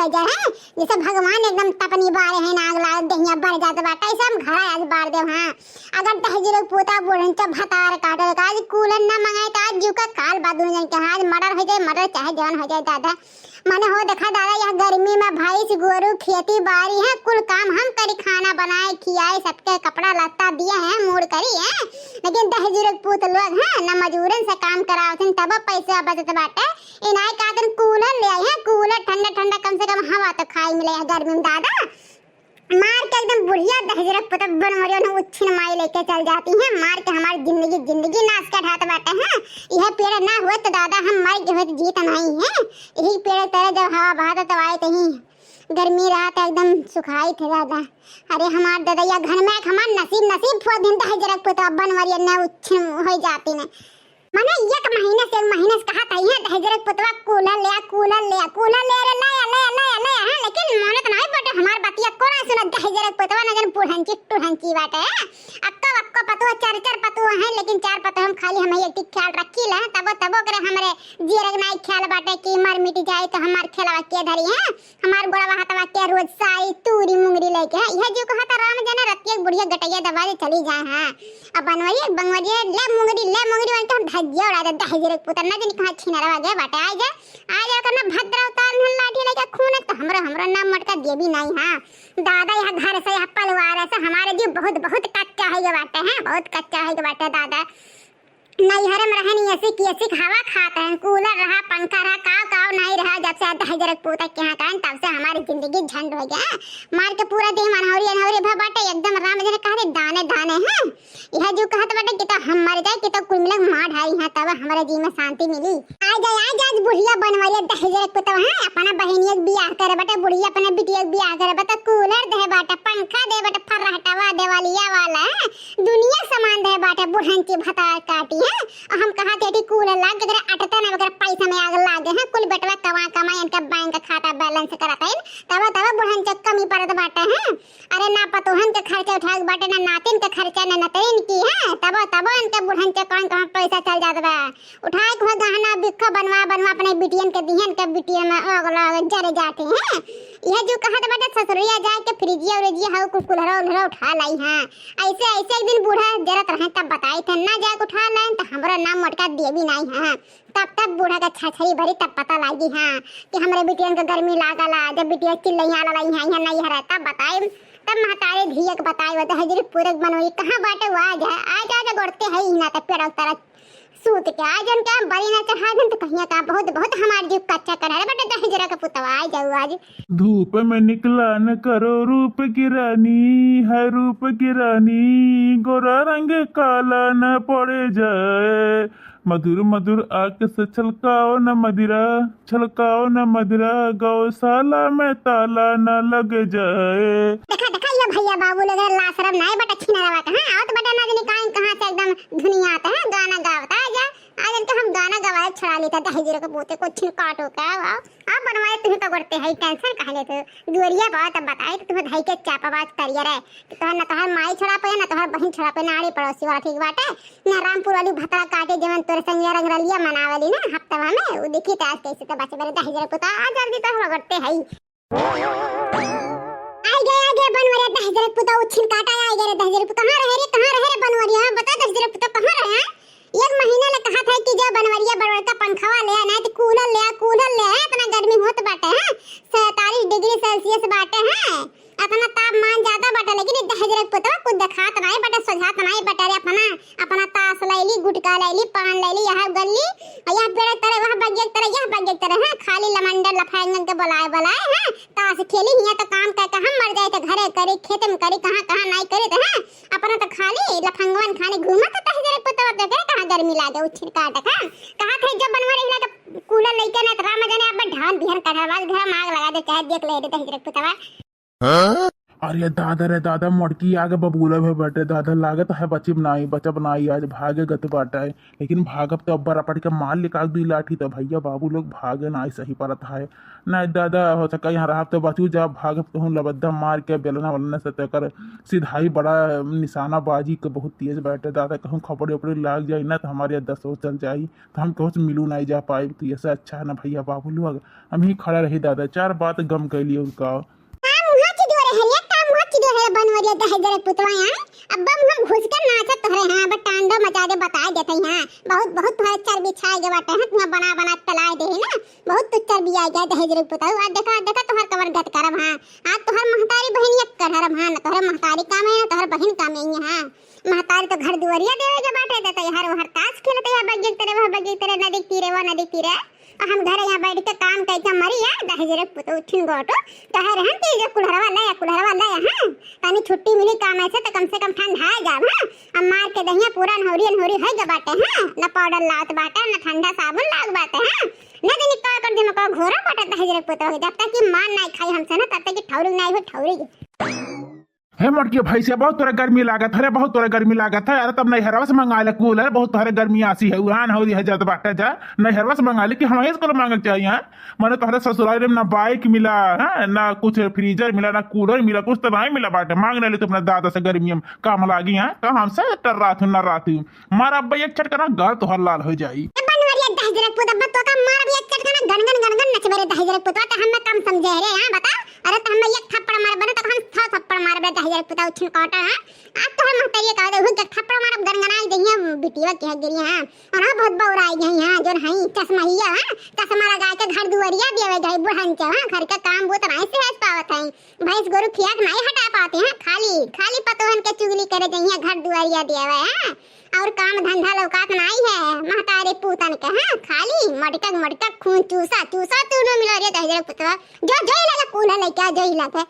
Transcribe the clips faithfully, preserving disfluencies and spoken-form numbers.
जर है, जैसे भगवान एकदम तपनी बारे हैं, आग लाग देहिया बर जात बाटे, ऐसे हम घरा आज बार देव। हाँ, अगर दहिजरे पुता बुढ़न च भतार काटे का, आज कूलर ना मंगाए तो आज जीव का काल बा दुनो जन के। हाँ, आज मर्डर हो जाए, मर्डर चाहे जवान हो जाए दादा। मने हो देखा दादा, यह गर्मी में भैंस गोरू खेती बारी है, कुल काम हम करी, खाना बनाए खियाए, सबके कपड़ा लत्ता दिए हैं, मूड़ करी है, लेकिन दहिजरे पूत लोग हैं ना, मजूरन से काम करावत हैं, तब पैसा बचत बाटे। इनाय का दिन कूलर ले आई है, कूलर ठंडा ठंडा, कम से कम हवा तो खाए मिले है गर्मी में दादा। मार के एकदम बुढ़िया दहिजरे पुता बनवरिया ने उच्छिन माई लेके चल जाती है, मार के हमारी जिंदगी, जिंदगी नाश कर ढात बाटे हैं। यह पेड़ ना हुए तो दादा हम मर गए होते, जीत नहीं है। यही पेड़ तरे जब हवा बहात तब आए तही गर्मी रात एकदम सुखाई थे दादा। अरे हमार ददैया घर में एक हमार नसीब, नसीब फुआ दिन दहिजरे पुता बनवरिया ने उच्छिन हो जाती ने। मने एक महीने से, एक महीने से कहा था, "ये दहिजरे पुतवा कूलर ले आ, कूलर ले आ, कूलर ले आ रे, ले आ, ले आ, ले आ, ले आ," हैं? लेकिन मानत नहीं बटे हमार बतिया, कोना सुनत दहिजरे पुतवा, न जन बुढ़ंची टुढ़ंची बाटे, हैं? अक्को, अक्को पतुआ, चार, चार पतुआ हैं, लेकिन चार पतुआ हम खाली हम एक ख्याल रखी ले, तबो, तबो करे हमरे जियरक नाई ख्याल बाटे कि मर मिट जाए तो हमार खेलवा के धरी, हैं? हमार गोड़वा हथवा के रोज साई तूरी मुंगरी लेके है। यह जो कहत राम जाने रतिया के बुढ़िया गटैया दबा दे चली जाए हैं। अब बनवरिया, बनवरिया, ले मुंगरी, ले मुंगरी, बन के हम धज्जिया उड़ा दे, दहिजरे पुता, ना जानी कहाँ छिनरवा गए बाटे। आ जा, आ जा, करना भद्रा उतार न लाठी लेके खून है, तो हमरो, हमरो नाम मटका देवी नहीं, हाँ। दादा, यह घर से, यह परिवार से हमारे जी बहुत, बहुत कच्चा है ये बाटे, हैं, बहुत कच्चा है ये बाटे दादा। नैहरे में रहनी एसी की एसी की हवा खात हैं, कूलर रहा, पंखा रहा, काव काव नहीं रहा। जब से दहिजरे पूता के यहाँ का है, तब से हमारी जिंदगी झंड हो गया। मार के पूरा देह अनहौरी अनहौरी भा बाटे, एकदम राम जने कहा दे दाने दाने हैं। यह जो कहत बाटे कि तो हम मर जाए कि तो कुल मिला मार ढाई हैं, तब हमारे जी में शांति मिली। आ जाए, आ जाए, आज बुढ़िया बनवरिया दहिजरे पुतवा है, अपना बहिनिया के बियाह करे बाटे, बुढ़िया अपने बिटिया के बियाह करे बाटे, कूलर दे बाटे, पंखा दे बाटे, फर्राटवा देवालिया वाला है, दुनिया सामान दे बाटे, बुढ़ंची भतार काटी है। और हम कहा थे कि कूलर लाग के अटता ना, अगर पैसा में आग लागे है, कुल बेटवा कमा कमा इनका बैंक खाता बैलेंस करत है, तब, तब बुढ़ंची कमी पड़त बाटे है। अरे ना पतोहन के खर्चा उठाए के बाटे, ना नातिन के खर्चा, ना नतरिन की है, तब, तब इनके बुढ़ंची कौन कहाँ पैसा चल जात बा। उठाए के हुआ गहना बिक्खो बनवा बनवा अपने बिटियन के दिहन के बिटियन में ओग लोग जरे जाते हैं। यह जो कहत बाटे ससुरिया जाए के फ्रिजिया उरिजिया हउ कुल कुल्हरा उल्हरा उठा लाई हैं। ऐसे ऐसे एक दिन बूढ़ा जरत रहे तब बताई थे ना जाए के उठा लाइन तो हमरो नाम मोटका देवी नहीं है। तब तब बूढ़ा का छछरी भरी तब पता लागी हाँ कि हमरे बिटियन के गर्मी लागला जब बिटिया चिल्लैया ललाई हैं यहाँ नहीं है तब बताई। तब महतारे धिया के बताई वो दहिजरे पूरक बनोई कहाँ बाटे वो आ जा आ जा गोड़ते है ही ना तब पेड़ा उतारा सूत के आ जन का बड़ी ना चढ़ा जन तो कहिया का बहुत बहुत हमार जीव कच्चा कर है बेटा दहिजरा के पुतवा आ जाऊ आज। धूप में निकला न करो रूप की रानी, है रूप की रानी, गोरा रंग काला न पड़े जाए। मधुर मधुर आंख से छलकाओ न मदिरा, छलकाओ न मदिरा, गौशाला में ताला न लग जाए। देखा देखा ये भैया बाबू लोग ला शरम नाय बटा छिनरवा कहाँ आवत बटा ना जनी काइन कहाँ से एकदम धुनिया आता है गाना गावता आ जा। आज इनका हम गाना गवाए छड़ा लेता दहिजरे के पोते को छिन काटो क्या आओ। आप बनवाए तुम तो करते है टेंशन कह लेते। दुआरिया पर तब बताए तो तुम्हें धई के चापा बाज करिए रे कि तोहर ना तोहर माई छड़ा पे ना तोहर बहन छड़ा पे ना आड़ी पड़ोसी वाला ठीक बाटे। ना रामपुर वाली भतरा काटे जवन तोरे संग रंगरलिया मनावली ना हफ्तवा में वो देखी तो आज कैसे तो बचे मेरे दहिजरे पुता आ जल्दी तो हम करते है। आई गए आई गए बनवरे दहिजरे पुता उछिन काटा आई गए रे दहिजरे पुता कहाँ रहे रे कहाँ रहे रे बनवरिया बता दहिजरे पुता कहाँ रहे हैं? एक महीना ले कहा था कि जो बनवरिया बड़बड़का पंखवा ले आ, नहीं तो कूलर ले आ, कूलर ले आ, इतना गर्मी होत बाटे हैं, सैंतालीस डिग्री सेल्सियस बाटे हैं, इतना तापमान ज्यादा बाटे, लेकिन ये दहेजरे पुतवा कुछ देखात नहीं बाटे, सोझात नहीं बाटे रे, अपना, अपना ताश लैली, गुटखा लैली, पान लैली, यह गल्ली, और यह पेड़ तरे, वह बगिया तरे, यह बगिया तरे, हैं, खाली लमंडर लफंगन के बुलाए, बुलाए, हैं, ताश खेली, हियाँ तो काम करके हम मर जाए, तो घरे करी, खेत में करी, कहाँ, कहाँ नहीं करी, तो हैं, अपना तो खाली लफंगवन खाने घूमत है, तहजरे पुतवा देखे कहाँ गर्मी लागे, उछिन काट खा। कहा थे जब बनवा रही ना तो कूलर लेके ना तो राम जाने अब धान बिहन कढ़ावा घर में आग लगा दे, चाहे देख ले रे तहजरे पुतवा। हाँ? अरे दादा रे दादा, मोटकी आगे बबूला भे बाटे दादा, लागत है बचिब नाई, बचब नाई, आज भागे गत बाटे। लेकिन भागब तो अब्बर अपट के मार लिकाल दुई लाठी, तो भैया बाबू लोग भागे नाई सही परत है। नाई दादा, हो सका यहाँ रहब तो बचू जाब, भागब कहूँ लबद्दा मार के बेलना वलना से, तेकर सिधाई बड़ा निशाना बाजी के बहुत तेज बाटे दादा, कहूँ खपड़े उपड़े लाग जाई ना तो हमारे दसो चल जाई, तो हम कहूँ से मिलू नाई जा पाई। तो ऐसे अच्छा है ना भैया बाबू लोग, हम ही खड़ा रही दादा, चार बात गम कैली उनका। का मुहा चिदो रहे हरिया, का मुहा चिदो है बनवरिया दहेजर पुतवा यहाँ। अब बम हम घुस के नाचत तोहरे हाँ, अब टांडो मचा दे, बताए देते हैं। बहुत, बहुत तोहरे चर्बी छाए गए बाटे हैं, तुम्हें बना, बना तलाए दे है ना। बहुत तू चर्बी आ गया दहेजर पुतवा। आज देखा, आज देखा तोहर कमर गत करब हाँ। आज तोहर महतारी बहनिया कढ़रब हाँ, ना तोहरे महतारी काम है, ना तोहर बहन काम है यहाँ। महतारी तो घर दुआरिया देवे के बाटे, देते हर, हर ताश खेलते हैं, बग्गे तेरे, वह बग्गे तेरे, नदी तीरे, वह नदी तीरे। और हम घर यहाँ बैठ के काम करके मरी है, दहेजर पुतवा उठिन गोटो, कहे रहन कि ये कुल्हरवा ले, कुल्हरवा ले, हाँ, तनी छुट्टी मिली काम ऐसे तो कम से कम ठंडा है जाब, हाँ, अब मार के दहिया पूरा अनहौरी, अनहौरी है गए बाटे, हाँ, न पाउडर लावत बाटे, न ठंडा साबुन लाग बाटे, हाँ, न जानी का कर दिमाग का घोरा बाटे दहेजर पुतवा के, जब तक कि मार नहीं खाई हमसे ना, तब तक कि ठौरी नहीं हो, ठौरी। हे मोटकी भैंसिया, बहुत तोरा गर्मी लागत है रे, बहुत तोरा गर्मी लागत है। अरे तब नैहरवा से मंगा ले कूलर, बहुत तोहरे गर्मी आसी है, उहान हो है जत बाटे जा। नैहरवा से मंगा ले कि हम इसको मांगे चाहिए, हाँ? माने तोहरे ससुराल में ना बाइक मिला, हाँ? ना कुछ फ्रीजर मिला, ना कूलर मिला, कुछ तो नहीं मिला बाटे। मांग ले तू अपने दादा से, गर्मी में काम लागी, हाँ? तो हमसे टर्रात हूँ, नर्रात हूँ। मार अब्बा एक चटकना गाल तोहर लाल हो जाई। ए बनवरिया दहजरक पुत, अब्बा तोका मारब एक चटकना गनगन गनगन नचबे रे दहजरक पुतवा, त हमें कम समझे रे, हाँ बता। अरे त हमें एक थप्पड़ मारबे ना, त हम सौ थप्पड़ मारबे रे दहजरक पुतवा, उछिन काटा, हाँ। आज तोहर महतरिया का दे, एक थप्पड़ मारब गनगनाई जइया बिटिया के गिरी, हाँ। और हाँ बहुत बौराई गई, हाँ, जोन हई चश्मा हिया, हाँ। चश्मा लगा के घर दुआरिया देवे जाई बुढ़न के, हाँ, घर के काम बूत नाई से आज पावत हई। भैंस गोरू खिया के नाई हटा पावत हई, हाँ, खाली, खाली पतोहन के चुगली करे जइया घर दुआरिया देवे, हाँ। और काम धंधा लौकात नाई है महतारी पूतन के, हाँ, खाली मटकक मटकक खून चूसा चूसा तूनो मिलो रे दहजर पुतवा। जो, जो ही लगा कूल्हा लेके आ, जो ही लगा।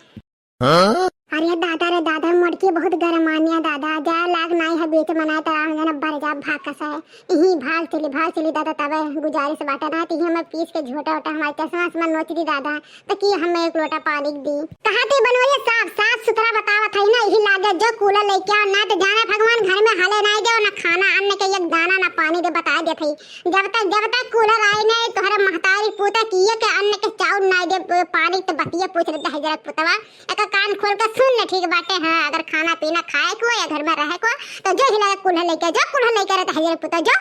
हाँ? अरे दादा रे दादा, मोटकी बहुत गरमानिया दादा, जा लाग नाई है बीच मनाए तो राम जना बर जा भाग कसा है। इही भाग चली, भाग चली दादा, तबे गुजारिश बाटे ना, तो इही हमें पीस के झोटा उटा हमारे चश्मा उश्मा नोच दी दादा। त की हमें एक लोटा पानी दी। कहा थे बनवरिया साफ, साफ सुथरा बतावत हई ना, यही लागे जो कूलर लेके आओ, ना तो जाने भगवान घर में हाले नाई दे, ना खाना अन्न के एक दाना, ना पानी दे, बताए देत हई। जब तक, जब तक कूलर आई नहीं, तोहरे महतारी पूता किए के अन्न के चाउर नाई दे, पानी तो बतिया पूछ लेते है जरा पुतवा। एका कान खोल के सुन ले, ठीक बाटे, हाँ, अगर खाना पीना खाए को या घर में रहे को, तो जो ही लागे कूलर लेके, जो कूलर लेके रहता है जरा पुतवा, जो।